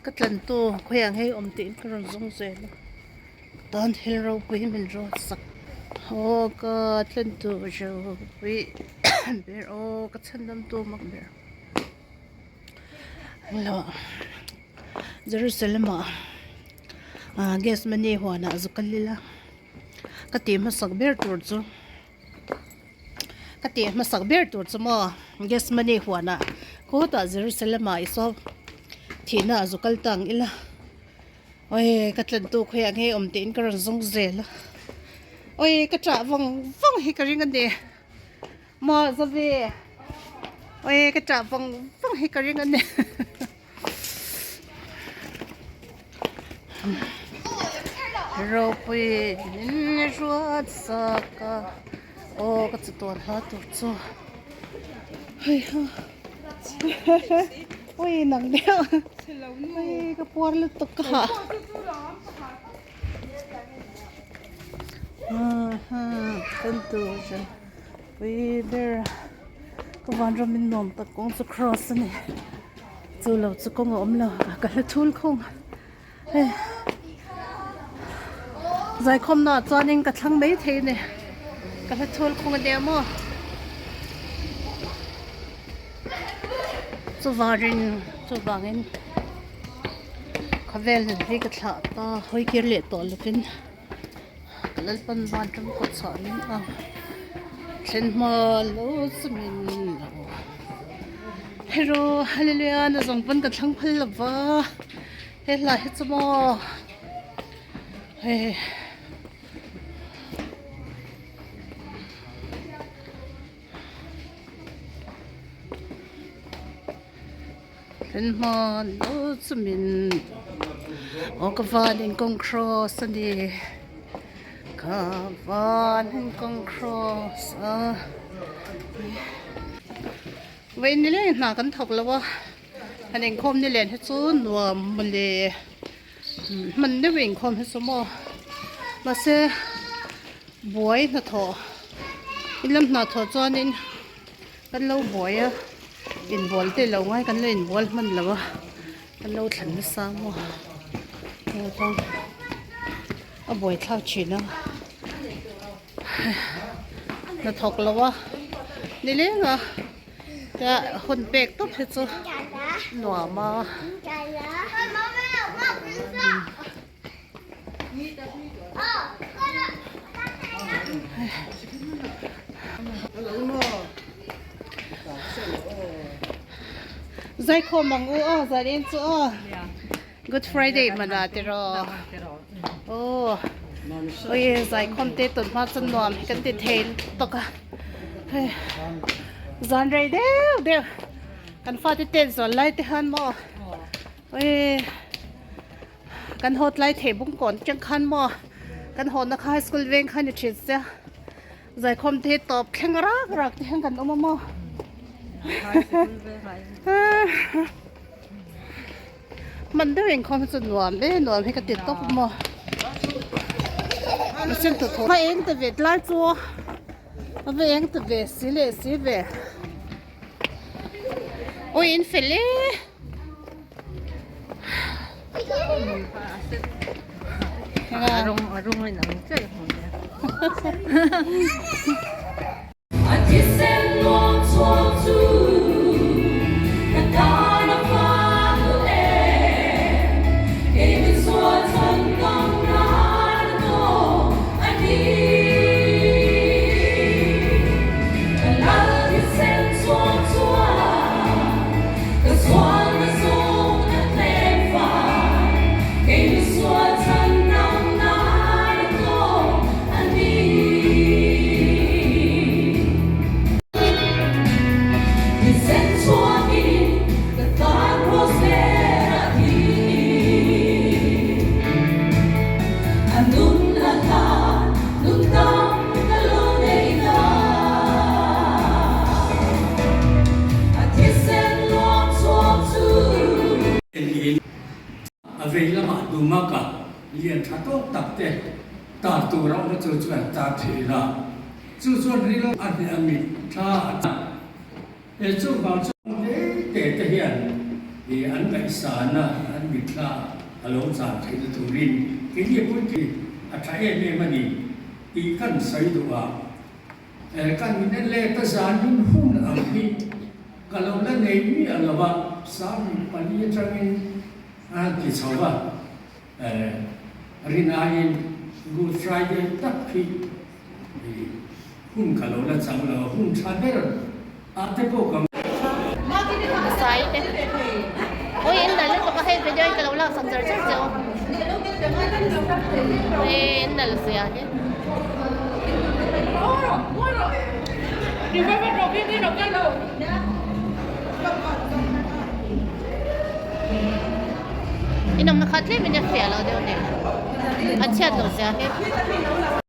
Ka tlantu khawiah ngei awm tih in ka rawn zawng zel a tan thil ropui min rawt sak aw ka tlantu ropui ber aw ka chhandam tu mak ber englo Jerusalem ah ah Gethsemane huanah zu kal ila ka tih hmasak ber tur chu. Ka tih hmasak ber tur chu maw Gethsemane huanah khawtah Jerusalem ah i saw thihna a zu kal ta ang ila awi ka tlantu khawiah nge awm tiin ka rawn zawng zel a awi ka ṭah vang vang hi ka ring a ni maw Zavi awi ka ṭah vang vang hi ka ring a ni. Ropui min ruat sak a aw ka chatuan hla tur chu hei ha ui nang deuh ui ka puar lutuk ka hah kan tur pui ber ka vanram in nuam tak kawng chu cross a ni. Chu lo chu kawng a awm lo ka hla thul khung hei zaikhawmna ah chuanin ka thlang mai thei a ni ka hla thul khung a nia maw chuvarin chuvangin khawvel nun hi ka thlah ta hawi kir leh tawh lovin ka lalpan van ṭang kawt chhuah min a thlen hma lo chu min lo hero hallelujah na zawng pawn ka thlang phal lo va he hla hi chu maw hei Thlen hma lo chu min aw ka van in kawng cross a ni ka van in kawng cross a vawiin ni leng hna kan thawk lo a han inkhawm ni len hi chu nuam mawle hman deuh a inkhawm hi chu maw mahse buai hnathawh in lam hnathawh chuanin. Kan lo buai a, inbual te lo ngai kan lo inbual hman lo a, kan lo thlan nasa maw hei chuan a buai thlak thin a, hnathawk lo a nileng a tia hun pek tawp hi chu nuam a. Zaikhawm ang u aw zanin chu aw Good Friday mana tiraw aw ui zaikhawm te tun hma chuan nuam hi kan ti thei tawk a hei zan rei deuh deuh kan fate ten zawn lai te khan maw ui. Kan haw tlai thei bawng kawn atang khan maw kan hawhna kha high school veng kha ni thin sia zaikhawm te hi tawp thleng rak rak te hian kan awm a maw hman deuh inkhawm hi chu nuam e nuam hi ka ti tawp maw machine tu thaw a eng ta ve tlai chu a va eng ta ve si leh si ve awi in fel e. Dumaka lian tha tawk tak te tar tur a awm a chu chuan tar thin a, chu chuan ril a hneh a mit tha a. He chuvang chuan te te te hian ih an ngaihsana an mitthla a lo chan theihna turin keini puitling a tha em em a ni tih kan sawi duh a. Kan min en let a zanin hun ang hi ka lo la nei miah lo a, Sangmit pali atangin a han ti chho a, rinaiin Good Friday tak hi hun ka lo la chang lo a, hun tha ber ah te pawh ka Sai te Oi in nal lutuk a hei video hi ka lo lak sak char char che u Hei in nal zia hi. In awmna kha tlem in a fiah lo deuh a ni a chhiat loh zia hi.